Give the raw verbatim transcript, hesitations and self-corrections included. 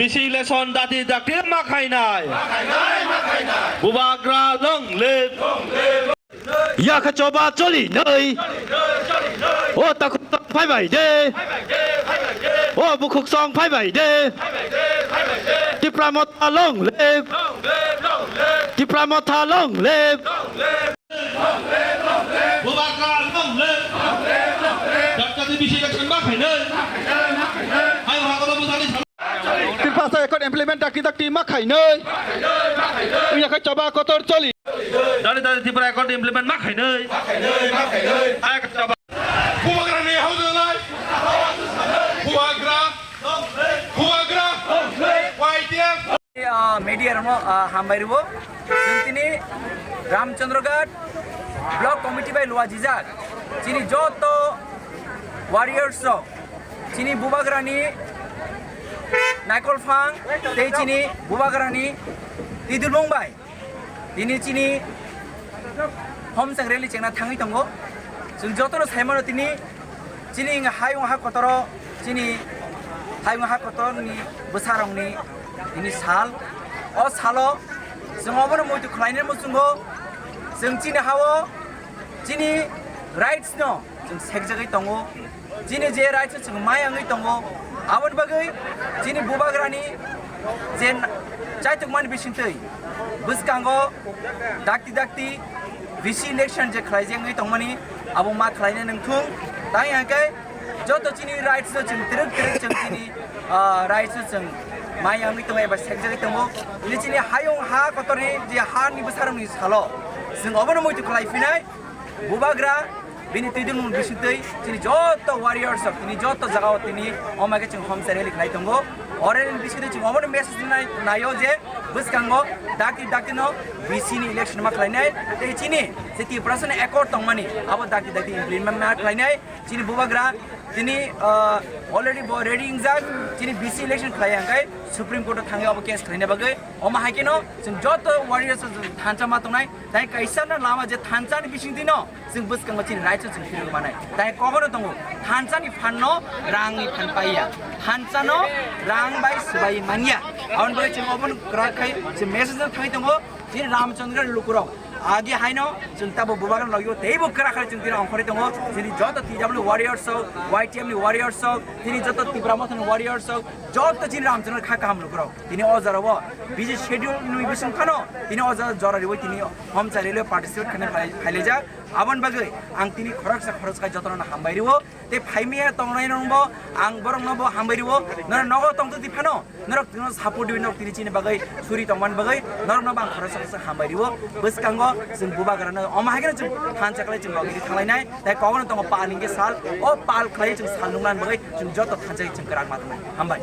Bisi election dati dakti ma khainai. Bubagra long live. Yakha choba choli noi. O takhuk song phai bai de. O bukhuk song phai bai de. Tipra Motha long live. Tipra Motha long live. Bubagra long live. Dakti bisi election ma khainai. Hai ha ko bujani. Tripura Accord implement dakti dakti ma khainai. Yakha choba kotor choli. Dali dali Tripura Accord implement ma khainai. Hai choba. Bubagra ni hau de lai. Bubagra. Bubagra. Y T F. Ah, media rokno, ah, hambai rwo. Chwng tini Ramchandraghat Block Committee bai luajijak chini joto warriors rok, chini Bubagrani naikolphang tei chini Bubagrani twidulmung bai tini chini homsang rally chengna thangwi tongo. Chwng jotono saimano tini chini hayung ha kotoro, chini hayung ha kotorni bwsarokni tini sal. O salo chwng obono muitu khlainai muchungo. Chwng chini hao chini rights no chwng sekjagwi tongo. Chini je rights chwng mai wngwi tongo, aboni bagwi chini Bubagrani je na-, chaitukmani bisingtwi bwskango dakti dakti V C election je khlaijak wngwi tongmani, abo ma khlaina nangthung. Tang hwnkhe joto chini rights no chwng twrwk twrwk chwng chini, ah, rights no chwng mai wngwi tongo eba sekjagwi tongo. Chini, chini hayung ha kotorni je hani bwsarokni salo chwng obono muitu khlai phinai. Bubagra bini twidulmung bisingtwi chini joto warriors rok tini joto jagao tini omai khe chwng homsa rally khlai tongo. O rally ni bisingtwi chwng obono message nai, naio je bwskango dakti dakti no V C ni election ma khlainai tei chini je Tiprasani accord tongmani abo dakti dakti implement ma khlainai. Chini Bubagra tini, ah, already bo ready wngjak chini V C election khlai hwnkhe Supreme Court o thangwi abo case khlaina bagwi. Omo hai kheno chwng joto warriors rok thansa ma tongnai. Tai kaisa no lama je thansa ni bisingtwi no chwng bwskango chini rights o chwng phirwi manai. Tai kogono tongo, thansa ni phan no rang ni phan paiya. Thansa no rang bai swbai manya. Aboni bagwi chwng obono kwrak khai chwng message no thangwi tongo chini Ramchandra lukurok. Agi haino chwng tabo Bubagra logio teibo kwrak khai chwng tini ongkhorwi tongo. Chini joto T W warriors rok, Y T F ni warriors rok, tini joto Tipra Motha ni warriors rok, joto chini Ramchandra kha kaham lukurok. Tini o jora o busy schedule ni bising phano tini o jora jora riwi tini homsa rally o participate khaina phai-, phailaijak. Aboni bagwi ang tini khoroksa khoroksa jotono hambai rwo. Tei phaimaya tongnai rokbo ang borokno bo hambai rwo. Norok nogo tongtwtwi phano norok tino support rwi norok tini chini bagwi suri tongmani bagwi norokno bo ang khoroksa khoroksa hambai rwo. Bwskango chwng Bubagrano omo hai kheno chwng thansa khlai chwng rok rwi thanglainai. Tei kogono tongo pal hwnkhe sal. O pal khlai chwng sal nuknani bagwi chwng joto thansa chwng kwrak ma tongnai. Hambai.